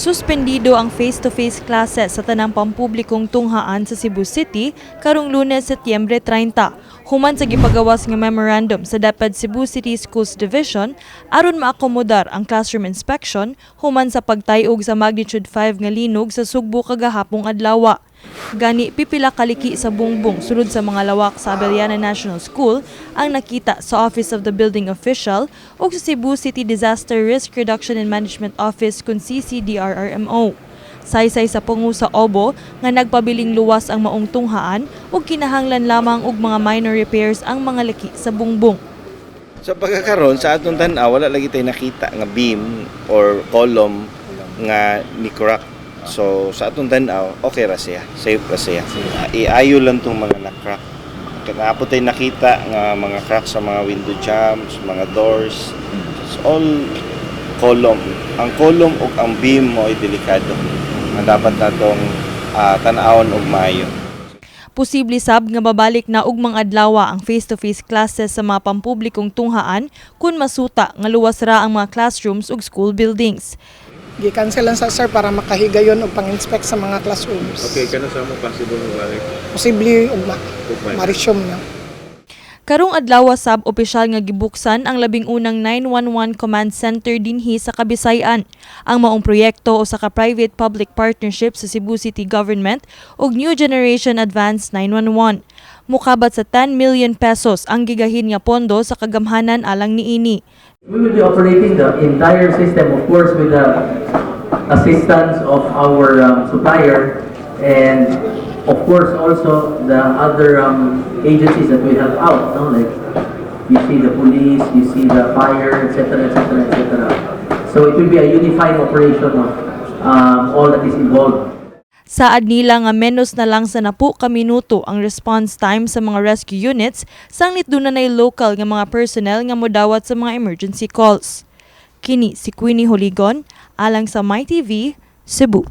Suspendido ang face-to-face classes sa tanang pampublikong tunghaan sa Cebu City karong Lunes, Setyembre 30. Human sa gipagawas nga memorandum sa DepEd Cebu City Schools Division aron maakomodar ang classroom inspection human sa pagtayog sa magnitude 5 nga linog sa Sugbo kagahapong adlaw. Gani pipila ka liki sa bungbong sulod sa mga lawak sa Abellana National School ang nakita sa Office of the Building Official ug sa Cebu City Disaster Risk Reduction and Management Office kun CCDRRMO. Saysay sa pungo sa OBO nga nagpabiling luwas ang maong tunghaan ug kinahanglan lamang og mga minor repairs ang mga liki sa bungbong. Sa pagkakaroon sa atong tan-aw, wala lagi tayo nakita nga beam or column nga ni crack. So sa atong tan-aw, okay ra siya, safe ra siya. Iayo lang tong mga na-crack. Naa pod tay nakita nga mga crack sa mga window jambs, mga doors. It's all column. Ang column ug ang beam mo ay delikado. Nga dapat natong tan-awon og maayo. Posible sab nga babalik na ugmang adlaw ang face-to-face classes sa mga pampublikong tunghaan kung masuta nga luwas ra ang mga classrooms ug school buildings. Gi-cancel lang sa, sir, para makahigayon og pang-inspect sa mga classrooms. Okay, kanus-a mo possible mo balik? Posible ugma. Ugma. Ma-resume na. Karong adlaw sab opisyal nga gibuksan ang 11ng 911 command center dinhi sa Kabisayan. Ang maong proyekto usa ka private-public partnership sa Cebu City Government ug New Generation Advanced 911. Mukabat sa 10 million pesos ang gigahin nga pondo sa kagamhanan alang niini. We will be operating the entire system, of course, with the assistance of our supplier and, of course, also the other agencies that we have out, no? Like you see the police, you see the fire, etc., etc., etc. So it will be a unified operation of all that is involved. Saad nila nga menos na lang sa 10 ka minuto ang response time sa mga rescue units sanglit duna nay local nga mga personnel nga modawat sa mga emergency calls. Kini si Queenie Holigon alang sa MyTV, Cebu.